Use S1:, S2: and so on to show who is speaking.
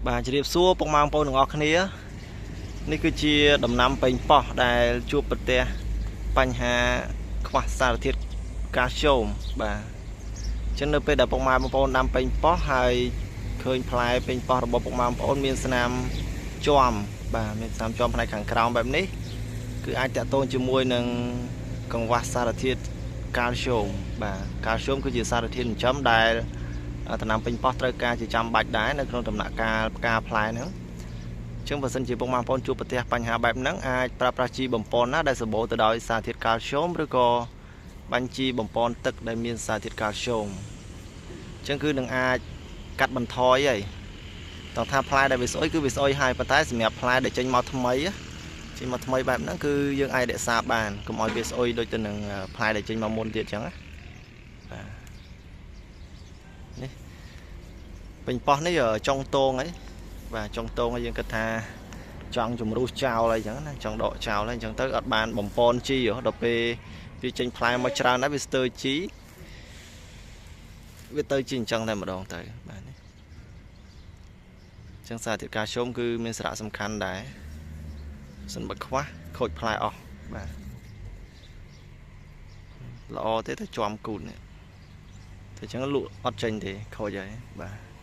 S1: បាទជម្រាបសួរពុកម៉ែបងប្អូនទាំងអស់គ្នានេះគឺជាដំណាំប៉េងប៉ោះដែលជួបប្រទះបញ្ហាខ្វះសារធាតុកាល់ស្យូមបាទអញ្ចឹងនៅពេលដែលពុកម៉ែបងប្អូនដាំប៉េងប៉ោះហើយឃើញផ្លែប៉េងប៉ោះរបស់ពុកម៉ែបងប្អូនមានស្នាមជាំបាទមានស្នាមជាំផ្នែកខាងក្រោមបែបនេះគឺអាចតាក់ទងជាមួយនឹងកង្វះសារធាតុកាល់ស្យូមបាទកាល់ស្យូមគឺជាសារធាតុចិញ្ចឹមដែលដំណាំប៉េងប៉ោះត្រូវការជាចាំបាច់ដែរនៅក្នុងដំណាក់កាលផ្កាផ្លែហ្នឹងអញ្ចឹងបើសិនជាពុកម៉ែបងប្អូនជួបប្រទះបញ្ហាបែបហ្នឹងអាចប្រើប្រាស់ជីបំប៉នណាដែលសម្បូរទៅដោយសារធាតុកាល់ស្យូមឬក៏បាញ់ជីបំប៉នទឹកដែលមានសារធាតុកាល់ស្យូមអញ្ចឹងគឺនឹងអាចកាត់បន្ថយហើយតោះថាផ្លែដែលវាស្អុយគឺវាស្អុយហើយប៉ុន្តែសម្រាប់ផ្លែដែលចេញមកថ្មីចេញមកថ្មីបែបហ្នឹងគឺយើងអាចរក្សាបានកុំឲ្យវាស្អុយដូចទៅនឹងផ្លែដែលចេញមកមុនទៀតអញ្ចឹងណាបាទនេះប៉េងប៉ោះនេះចុងតងអីបាទចុងតងហើយយើងគិតថាចង់ជំរុះចោលអីចឹងណាចង់ដកចោលអីចឹងទៅអត់បានបំពន់ជីដល់ពេលវាចេញផ្លែមកច្រើនហើយវាស្ទើរជីវាទៅជីអញ្ចឹងតែម្ដងទៅបាទនេះអញ្ចឹងសារធាតុកាល់ស្យូមគឺមានសារៈសំខាន់ដែរសិនបើខ្វះខូចផ្លែអស់បាទល្អទេតែជាំគូតនេះតែអញ្ចឹងលក់អត់ចេញទេខូចហើយបាទ